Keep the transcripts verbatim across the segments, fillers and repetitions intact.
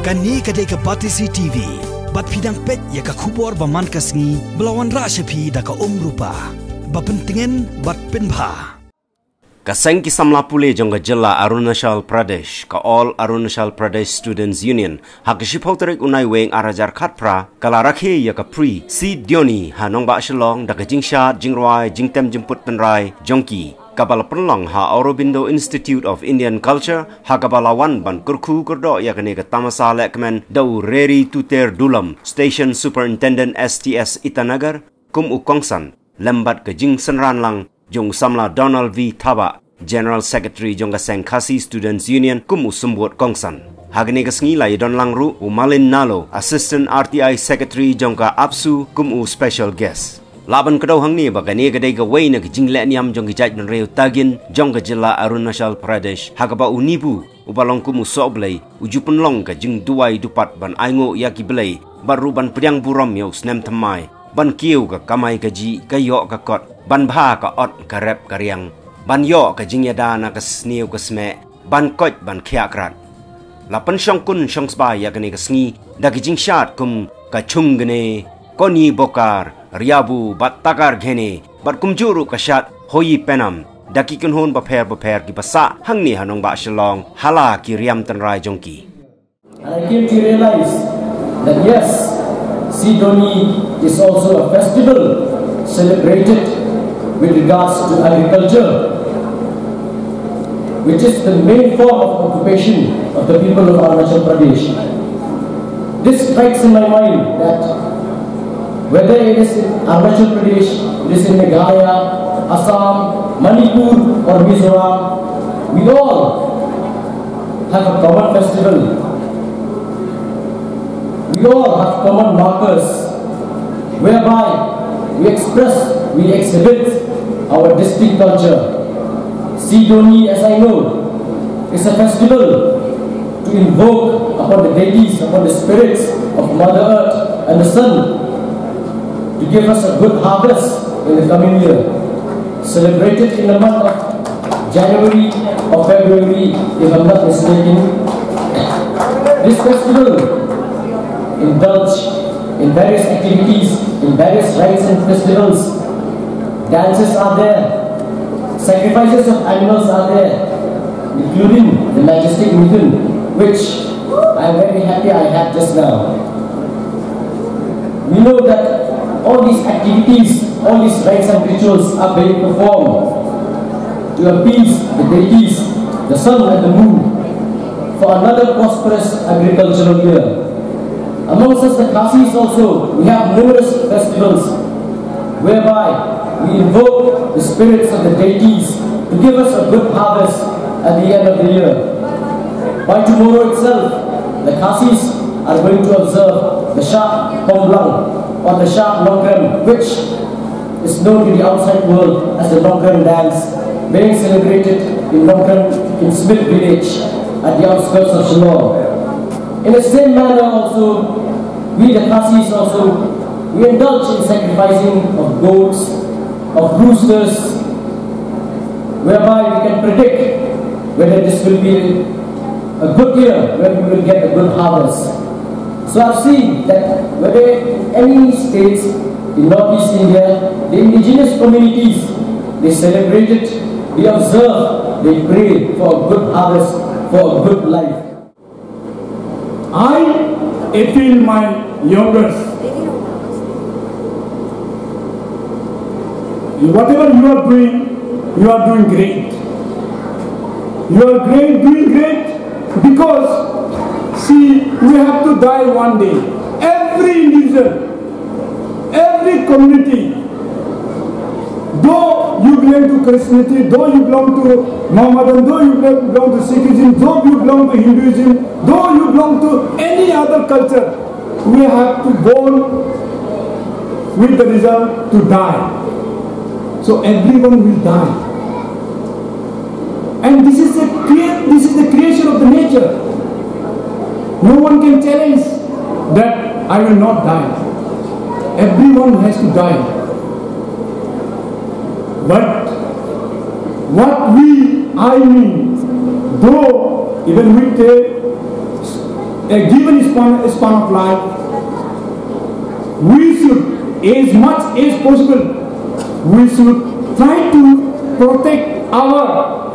Kane ka dei ka Batesi T V. Bad phi dang peit ïa ka khubor ba man ka sngi, ba la wanrah sha phi da ka Umrupa. Ba pyntngen bad pynbha. Ka seng ki samla pule jong ka jylla Arunachal Pradesh, ka All Arunachal Pradesh Students Union, ha ka shiphew tarik u Naiwieng ar hajar khatphra, ka la rakhe ïa ka Pre Seed Diyoni ha nongbah Shillong da ka jingshad, jingrwai, jingtem jingput tynrai jong ki, kaba la pynlong ha Aurobindo Institute of Indian Culture, ha kaba la wan ban kyrkhu kyrdoh ïa kane ka tamasa lehkmen da u Reri Tuter Dulam, Station Superintendent S T S Itanagar, kum u kongsan, lem bad ka jingsynran lang jong u samla Donald V Thabah, General Secretary jong ka seng Khasi Students Union, kum u symbud kongsan. Ha kane ka sngi la ïadon lang ruh u Malin Nalo, Assistant R T I Secretary jong ka APSU, kum u special guest. Lah ban kdew hangne ba kane ka dei kawei na ka jinglehniam jong ki jaitbynriew Tagin jong ka jylla Arunachal Pradesh, ha kaba u Nibu, uba long kum u sohblei, u ju pynlong ka jingduwai dupat ban ainguh ïa ki blei, bad ruh ban pdiang burom ïa u snem thymmai, ban kiew ka kamai kajih, ka ïoh ka kot, ban bha ka ot ka rep ka riang, ban ïoh ka jingïada na ka sniew ka smeh, ban koit ban khiah krat. La pynshongkun shongsbai ïa kane ka sngi da ki jingshad kum ka Chungne, Koni Bokar, Riabu bad Takar Ghene, bad kumjuh ruh ka shad Hoyi Penam, da ki kynhun bapher bapher kiba sah hangne ha nongbah Shillong ha la ki riam tynrai jong ki. And I came to realize that yes, Seed Diyoni is also a festival celebrated with regards to agriculture, which is the main form of occupation of the people of Arunachal Pradesh. This strikes in my mind that whether it is in Arunachal Pradesh, it is in Meghalaya, Assam, Manipur, or Mizoram, we all have a common festival. We all have common markers whereby we express, we exhibit our distinct culture. Seed Diyoni, as I know, is a festival to invoke upon the deities, upon the spirits of Mother Earth and the Sun, to give us a good harvest in the coming year. Celebrated in the month of January or February, if I'm not mistaken. This festival indulge in various activities, in various rites and festivals. Dances are there, sacrifices of animals are there, including the majestic mithun, which I am very happy I had just now. We know that all these activities, all these rites and rituals are being performed to appease the deities, the sun and the moon, for another prosperous agricultural year. Amongst us, the Khasis also, we have numerous festivals whereby we invoke the spirits of the deities to give us a good harvest at the end of the year. By tomorrow itself, the Khasis are going to observe the Shah Pomblang or the Shah Nongkrem, which is known to the outside world as the Nongkrem dance, being celebrated in Nongkrem in Smit village at the outskirts of Shillong. In the same manner also, we the Khasis also, we indulge in sacrificing of goats, of roosters, whereby we can predict whether this will be a good year, where we will get a good harvest. So I've seen that whether in any states in Northeast India, the indigenous communities, they celebrate it, they observe, they pray for a good harvest, for a good life. I appeal my youngers. Whatever you are doing, you are doing great. You are great, doing great because, see, we have to die one day. Every individual, every community, though you belong to Christianity, though you belong to Mohammedan, though you belong to Sikhism, though you belong to Hinduism, though you belong to any other culture, we have to born with the result to die. So everyone will die. And this is the crea- this is the creation of the nature. No one can challenge that I will not die. Everyone has to die. But what we, I mean, though even with the A given span, span of life, we should, as much as possible, we should try to protect our,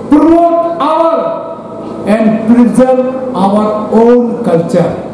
promote our, and preserve our own culture.